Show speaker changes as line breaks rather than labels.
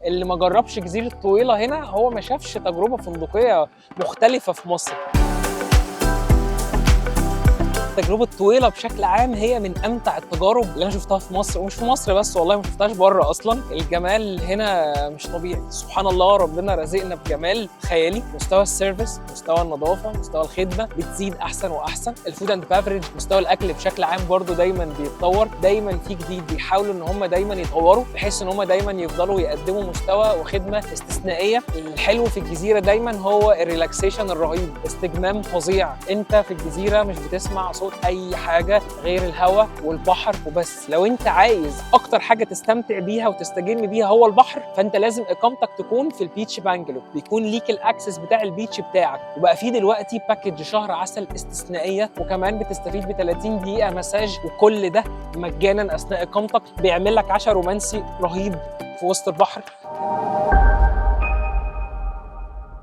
اللي ما جربش جزيرة طويلة هنا هو ما شافش تجربه فندقيه مختلفة في مصر. تجربة طويلة بشكل عام هي من أمتع التجارب اللي أنا شفتها في مصر، ومش في مصر بس والله، ما شفتهاش بره أصلا. الجمال هنا مش طبيعي، سبحان الله، ربنا رزقنا بجمال خيالي. مستوى ال service، مستوى النظافة، مستوى الخدمة بتزيد أحسن وأحسن. ال food and beverage، مستوى الأكل بشكل عام برضو دايما بيتطور، دايما في جديد، بيحاولوا إن هم دايما يطوروا بحيث إن هم دايما يفضلوا يقدموا مستوى وخدمة استثنائية. الحلو في الجزيرة دايما هو ال relaxation الرهيب، استجمام فظيع. انت في الجزيرة مش بتسمع صوت اي حاجة غير الهواء والبحر وبس. لو انت عايز اكتر حاجة تستمتع بيها وتستجم بيها هو البحر، فانت لازم اقامتك تكون في ال beach bungalow، بيكون ليك ال access بتاع ال beach بتاعك. وبقى في دلوقتي package شهر عسل استثنائيه، وكمان بتستفيد ب 30 دقيقة مساج، وكل ده مجانا اثناء اقامتك. بيعمل لك عشاء رومانسي رهيب في وسط البحر.